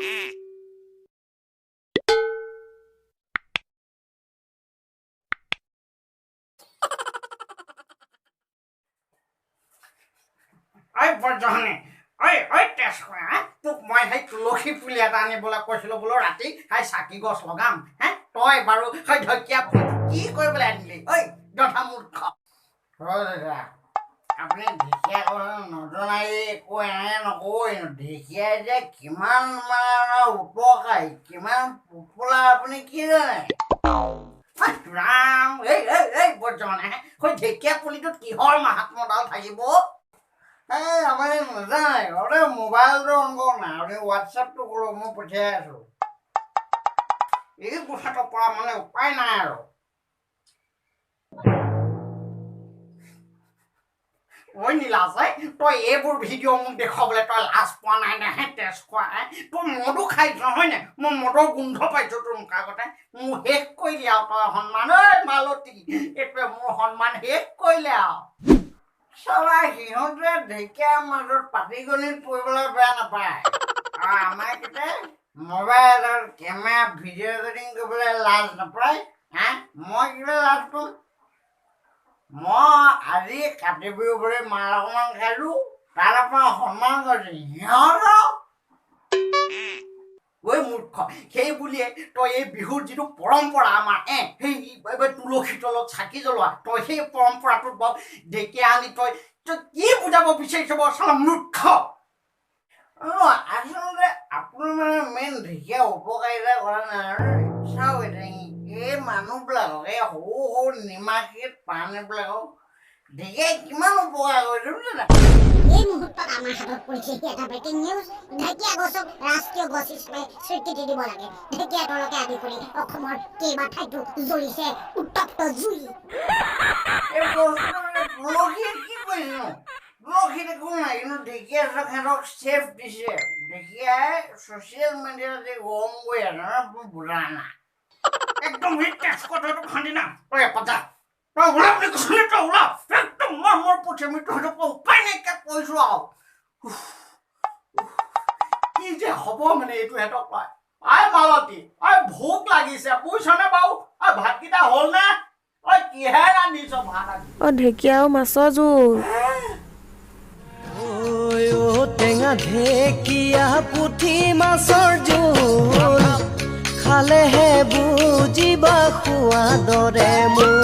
ঐ বৰজহনে, ঐ ঐ তেজখোৱা, তোক মই সেই তুলসী পুলি এটা আনিবলৈ কৈছিলোঁ, বোলো ৰাতি সেই চাকি গছ লগাম হে। তই বাৰু সেই ঢেকীয়া পুলিটো কি কৰিবলৈ আনিলি ঐ যথা মূৰ্খ? দাদা, আপুনি ঢেকীয়া কথা নজনাই একো এনে নক'বই। ঢেকীয়াই যে কিমান মানে উপকাৰী, কিমান পপুলাৰ, আপুনি কি জানে? ৰাম, এই এই এই বৰজহনে, সেই ঢেকীয়া পুলিটোত কিহৰ মাহাত্মডাল থাকিব? এই আপুনি নাজানে, আপুনি মোবাইলটো অন কৰক না, আপুনি হোৱাটছএপটো কৰক, মই পঠিয়াই আছোঁ। এই কথাটোৰ পৰা মানে উপায় নাই আৰু। ঐ নীলাজ, তই এইবোৰ ভিডিঅ' মোক দেখুৱাবলৈ তই লাজ পোৱা নাই নে হে তেজ খোৱা? হে, তই মদো খাইছ হয়নে? মই মদৰ গোন্ধ পাইছোঁ তোৰ মুখৰ আগতে। মোৰ শেষ কৰিলি আৰু তই সন্মান। ঐ মালতী, এইটোৱে মোৰ সন্মান শেষ কৰিলে আৰু। চালা সিহঁতে ঢেকীয়াৰ মাজত পাটিগণিত পঢ়িবলৈ বেয়া নাপায়, আৰু আমাৰ কেইটাই মোবাইলত কেমেৰা ভিডিঅ' ৰেকৰ্ডিং কৰিবলৈ লাজ নাপায়। হা, মই কিবা লাজ পাম? মই আজি কাতি বিহু বুলি মাল অকণমান খাইছোঁ, তাৰ পৰা সন্মান কৰিছোঁ সিহঁতক। ঐ মূৰ্খ, সেই বুলিয়ে তই এই বিহুৰ যিটো পৰম্পৰা আমাৰ সেই তুলসী তলত চাকি জ্বলোৱা, তই সেই পৰম্পৰাটোত বাৰু ঢেকীয়া আনি তই তই কি বুজাব বিচাৰিছ বাৰু চালা মূৰ্খ? আচলতে আপোনাৰ মানে মেইন ঢেকীয়া উপকাৰিতা কৰা নাই। আৰু চাওক, এতিয়া এই মানুহবিলাকক, এই সৰু সৰু নিমাখিত প্ৰাণীবিলাকক ঢেকীয়াই কিমান উপকাৰ কৰিছে, বুজিছে? এই মুহূৰ্তত আমাৰ হাতত পৰিছেহি এটা ব্ৰেকিং নিউজ। ঢেকীয়া গছক ৰাষ্ট্ৰীয় গছ হিচাপে স্বীকৃতি দিব লাগে। ঢেকীয়া তলকে আদি কৰি অসমৰ কেইবা ঠাইতো জ্বলিছে উত্তপ্ত জুই। এই বস্তুটো মানে তুলসীয়ে কি কৰিছেনো? তুলসীত একো নাই, কিন্তু ঢেকীয়া সিহঁতক চেফ দিছে। ঢেকীয়াই ছ'চিয়েল মিডিয়াত যে গৰম কৰি আছে ন, বুজা নাই একদম। সেই তেজ কথাটো খান্দি না তই এপাতা, তই ওলা বুলি কৈছো, তই ওলা একদম। মই মোৰ পঠিয়ামি তহঁতক উপায় নাইকিয়া কৈছো আৰু কি যে হ'ব মানে এইটো সিহঁতক কয়। I মালতী, ঐ ভোক লাগিছে বুজিছনে বাৰু? ঐ ভাতকেইটা হ'ল নে? ঐ কিহে ৰান্ধিছ ভাত আজি? অ ঢেকীয়া আৰু মাছৰ জোল। টেঙা ঢেকীয়া পুঠি মাছৰ জোল খালেহে বুজিবা সোৱাদৰে মোৰ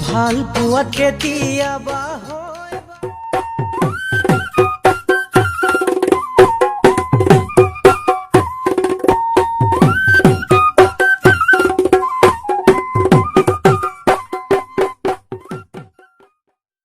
ভাল পোৱাত কেতিয়াবা।